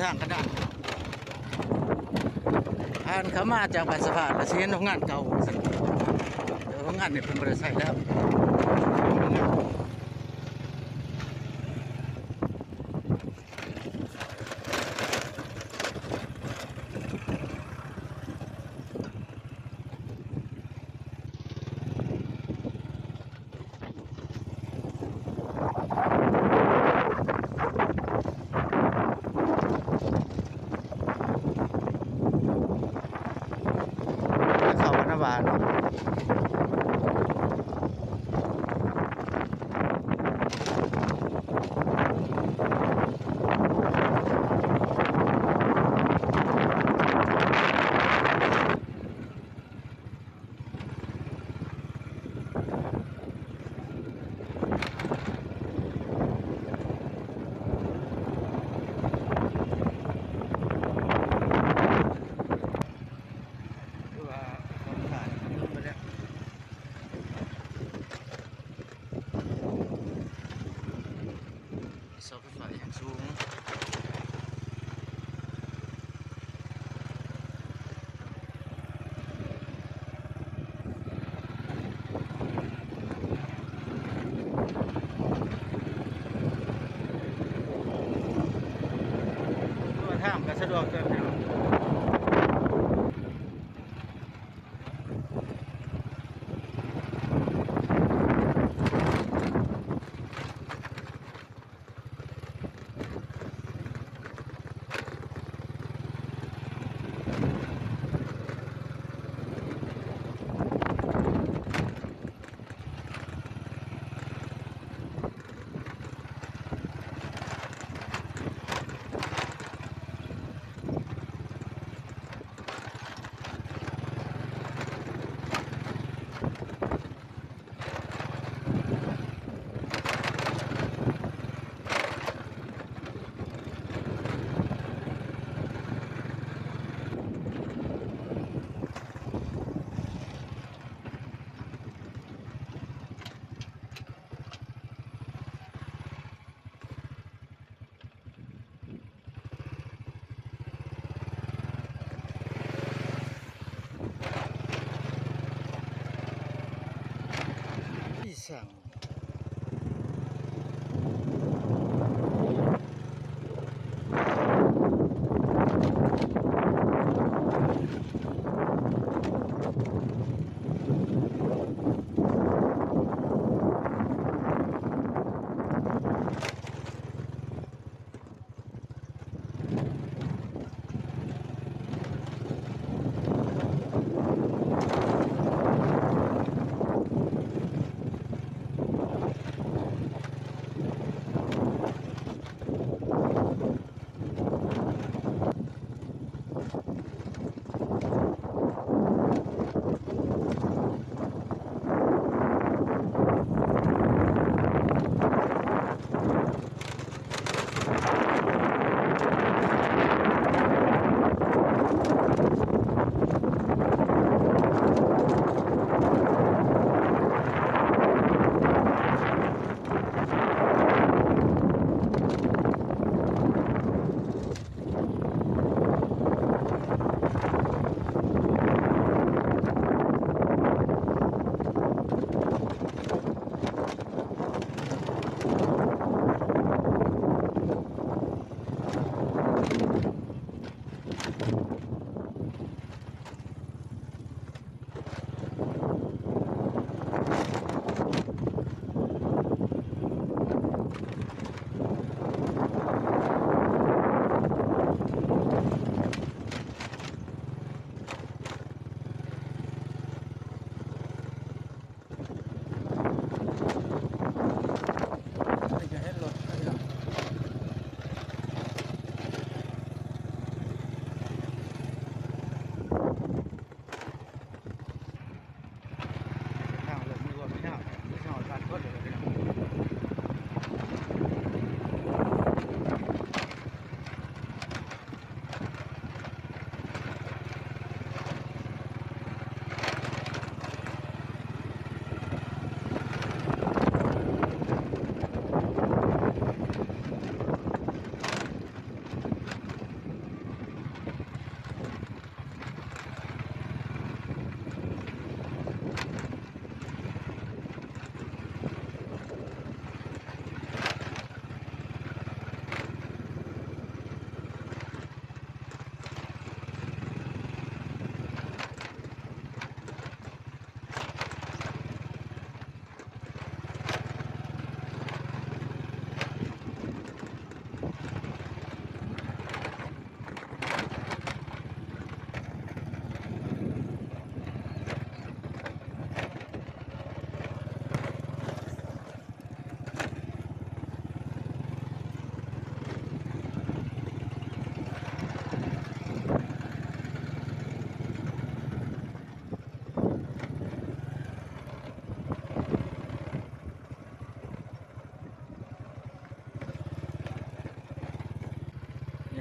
ທາງກະດານ ຜ່ານເຂົ້າມາຈາກບ້ານສະພານ ກະຊິເຫັນໂຮງງານເກົ່າ ເອີ ໂຮງງານນີ້ເພິ່ນບໍ່ໄດ້ໃຊ້ແລ້ວ. ເຂົ້າວັດນາຫວານ. ເສົາໄຟຟ້າຢ່າງສູງ. ເດີນທາງກະສະດວກເຕີບ.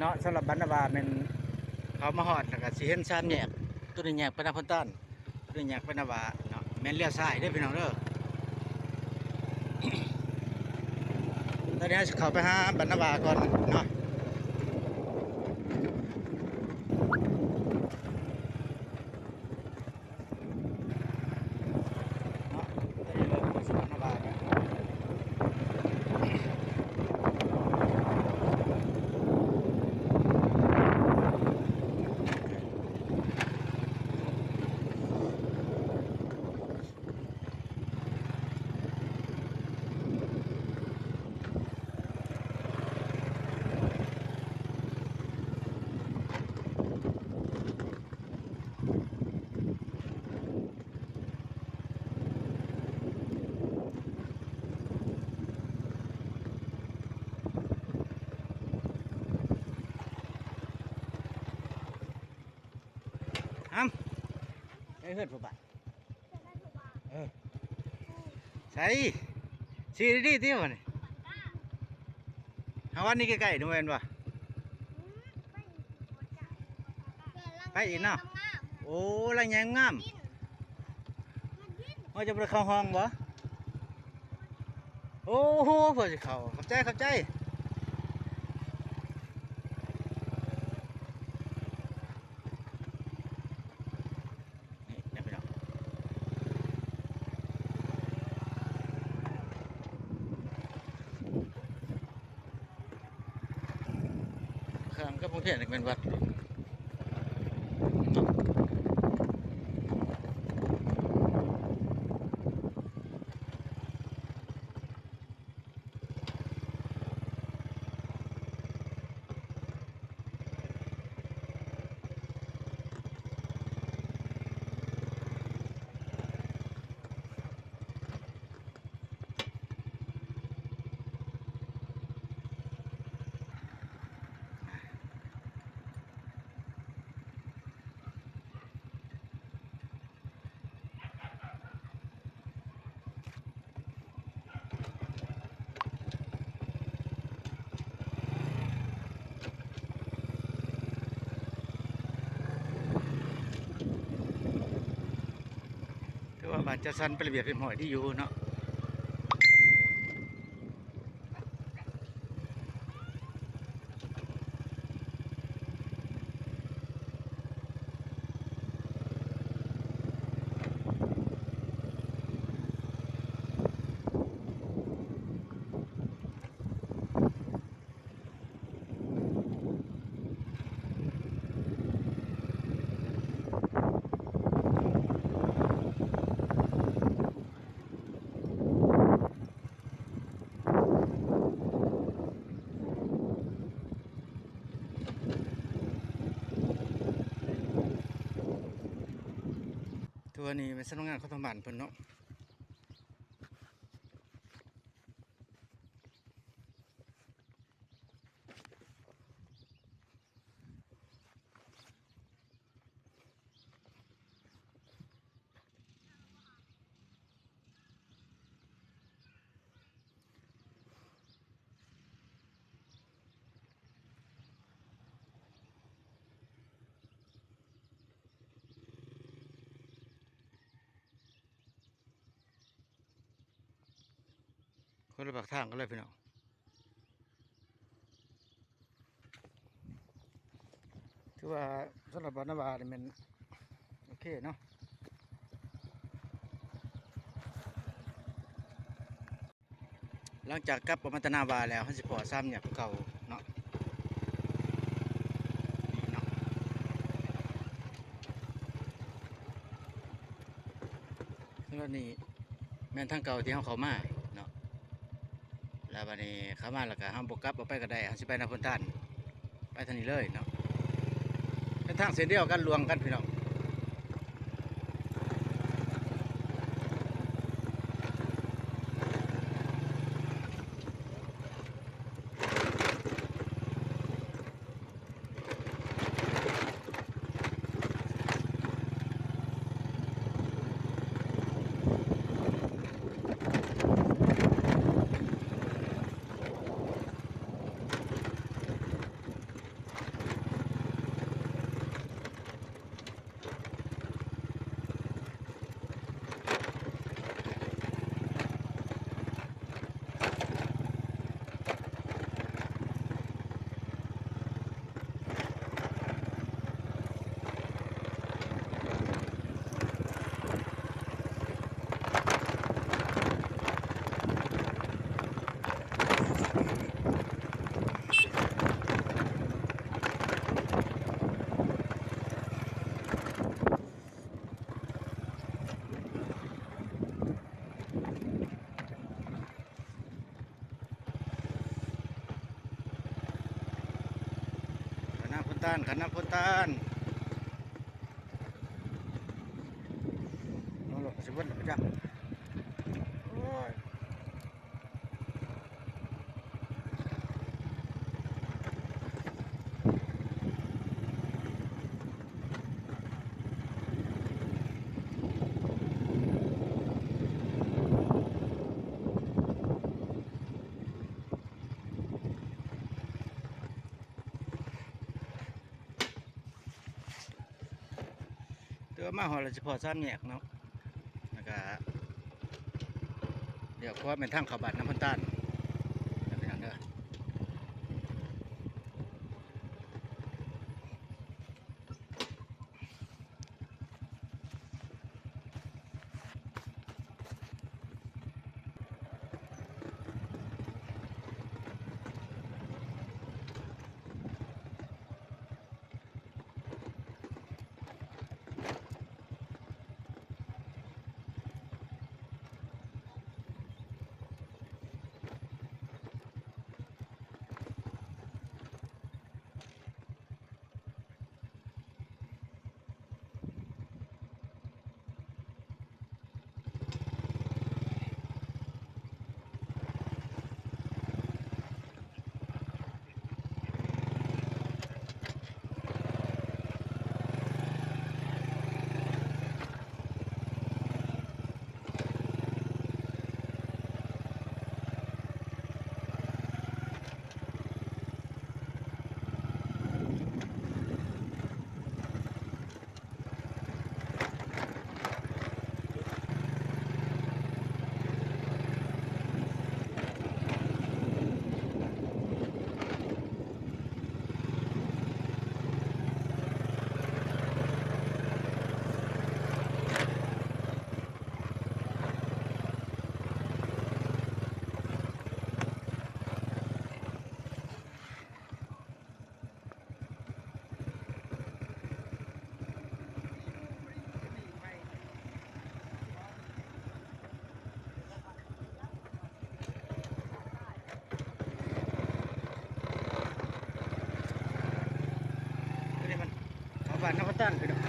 ເນາະ. ສຳລັບບ້ານນາຫວ້າແມ່ນເຂົ້າມາຮອດແລ້ວກໍຊິເຫັນສາມແຍກ ໂຕນີ້ແຍກໄປນາໂພນຕານ ໂຕນີ້ແຍກໄປນາຫວ້າເນາະ ແມ່ນລ້ຽວຊ້າຍເດີພີ່ນ້ອງເດີ. ຕອນນີ້ເຮົາຊິເຂົ້າໄປຫາບ້ານນາຫວ້າກ່ອນເນາະ. ຫຳ ໄປເຮືອນຜູ້ບ້ານ. ເອີ ໃສ ຊີ້ດີໆຕິ ວັນນີ້ ຫາວັນນີ້ໃກ້ໆ ນີ້ແມ່ນບໍ່? ໄປອີກເນາະ. ໂອ້ ຫຼັງໃຫຍ່ງາມ. ເຮົາຈະບໍ່ໄດ້ເຂົ້າຫ້ອງບໍ່? ໂອ້ໂຫ ເພື່ອຊິເຂົ້າ. ຂອບໃຈ ຂອບໃຈ. ນີ້ນະພີ່ນ້ອງ ຂ້າງກັບໂຮງຮຽນນີ້ແມ່ນວັດ. ຖືວ່າບ້ານຈັດສັນເປັນລະບຽບຮຽບຮ້ອຍດີຢູ່ເນາະ. ຕົວນີ້ເປັນສຳນັກງານຂອງທາງບ້ານເພິ່ນເນາະ. ຄົນລະປາກທາງກັນເລີຍພີ່ນ້ອງ. ຖືວ່າສຳລັບບ້ານນາຫວ້ານີ້ແມ່ນໂອເຄເນາະ. ຫຼັງຈາກກັບອອກມາແຕ່ນາຫວ້າແລ້ວ ເຮົາຊິພໍ້ສາມແຍກຄືເກົ່າເນາະ. ນີ້ເນາະ ຄືວ່ານີ້ແມ່ນທາງເກົ່າທີ່ເຮົາເຂົ້າມາເນາະ. ແລ້ວບັດນີ້ເຂົ້າມາແລ້ວກໍເຮົາບໍ່ກັບອອກໄປກໍໄດ້ ເຮົາຊິໄປນາໂພນຕານ ໄປທາງນີ້ເລີຍເນາະ. ເປັນທາງເສັ້ນດຽວກັນ ລວມກັນພີ່ນ້ອງ. ເ ຕານ ຄັນນຳໂພນຕານ ເອົາລົດຊິເບິດແລ້ວປະຈັກ ໂອ້ຍ. ແຕ່ວ່າມາຮອດແລ້ວຊິພໍ້ສາມແຍກເນາະ ແລ້ວກະລ້ຽວຂວາແມ່ນທາງເຂົ້າບ້ານນຳໂພນຕານ ເດີພີ່ນ້ອງເດີ. ອັນນີ້ມັນເຂົ້າບ້ານນຳໂພນຕານພີ່ນ້ອງ.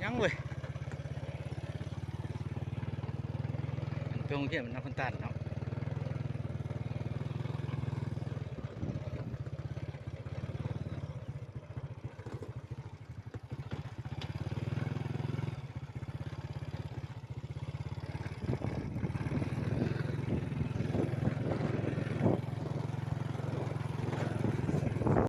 ຍັງເວີຍ ໄປໂຮງຮຽນນຳພຸ້ນຕານເນາະ.